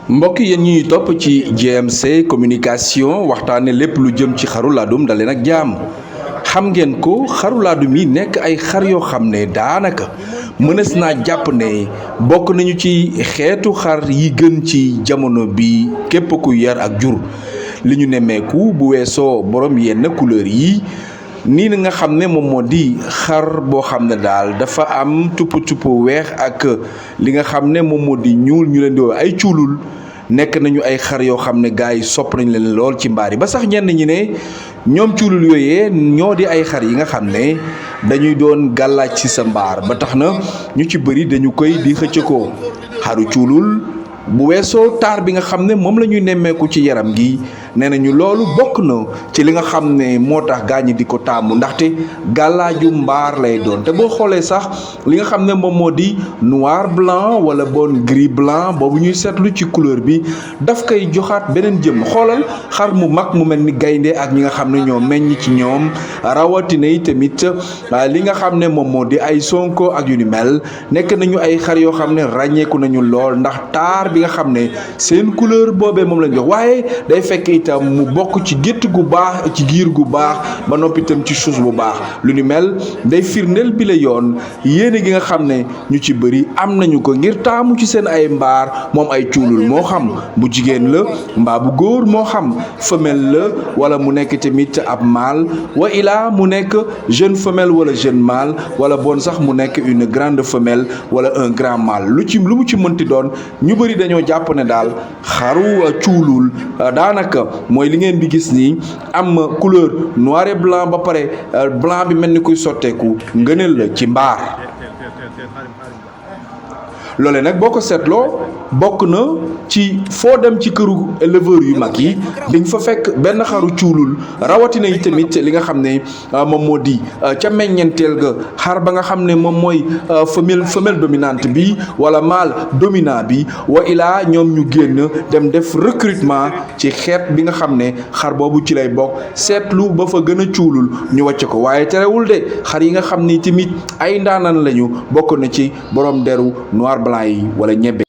mbokk yéen ñuy topp ci GMC communication waxtaane lépp lu jëm ci xaru Ladoum dalee nag jaam xam ngeen ko xaru Ladoum yi nekk ay xar yoo xam ne daanaka mënees naa jàpp ne bokk nañu ci xeetu xar yi gën ci jamono bi képp ku yar ak jur li ñu nemmeeku bu weesoo borom yenn couleur yi nii na nga xam ne moom moo di xar boo xam ne daal dafa am tupp weex ak li nga xam ne moom moo di ñuul ñu leen di woo ay cuulul nekk nañu ay xar yoo xam ne gars yi sopp nañ leen lool ci mbaar yi ba sax ñenn ñi ne ñoom cuulul yooyee ñoo di ay xar yi nga xam ne dañuy doon gàllaaj ci sa mbaar ba tax na ñu ci bëri dañu koy di xëccëkoo xaru cuulul bu weesoo taar bi nga xam ne moom la ñuy nemmeeku ci yaram gi nee nañu loolu bokk na ci li nga xam ne moo tax gaañi di ko taamu ndaxte gàllaaju mbaar lay doon te boo xoolee sax li nga xam ne moom moo di noir blanc wala bon gris blanc boobu ñuy seetlu ci couleur bi daf koy joxaat beneen jëm xoolal xar mu mag mu mel ni gaynde ak ñi nga xam ne ñoo meññ ci ñoom rawatina yi tamit li nga xam ne moom moo di ay sonko ak yu ni mel nekk nañu ay xar yoo xam ne ràññeeku nañu lool ndax taar bi nga xam ne seen couleur boobee moom lañ jox waaye day fekk itam mu bokk ci gétt gu baax ci giir gu baax ba noppi itam ci suus bu baax lu ni mel day firndeel bi la yoon yéene gi nga xam ne ñu ci bëri am nañu ko ngir taamu ci seen ay mbaar moom ay cuulul moo xam bu jigéen la mbaa bu góor moo xam femelle la wala mu nekk tamit ab mâle wa ilaa mu nekk jeune femelle wala jeune mâle wala bon sax mu nekk une grande femelle wala un grand mâle lu mu ci mënti doon ñu bëri dañoo jàpp ne daal xaru cuulul daanaka mooy li ngeen di gis nii am couleur noir et blanc ba pare blanc bi mel ni kuy sotteeku ngëneel la ci mbaar loole nag boo ko seetloo bokk na ci foo dem ci këru éleveur yu mag yi diñ fa fekk benn xaru cuulul rawatina yi tamit li nga xam ne moom moo di ca meññeenteel ga xar ba nga xam ne moom mooy femelle dominante bi wala mâle dominant bi wa ilaa ñoom ñu génn dem def recrutement ci xeet bi nga xam ne xar boobu ci lay bokk seetlu ba fa gën a cuulul ñu wàcc ko waaye terewul de xar yi nga xam ni tamit ay ndaanaan lañu bokk na ci borom deru noir blanc yi wala ñebbe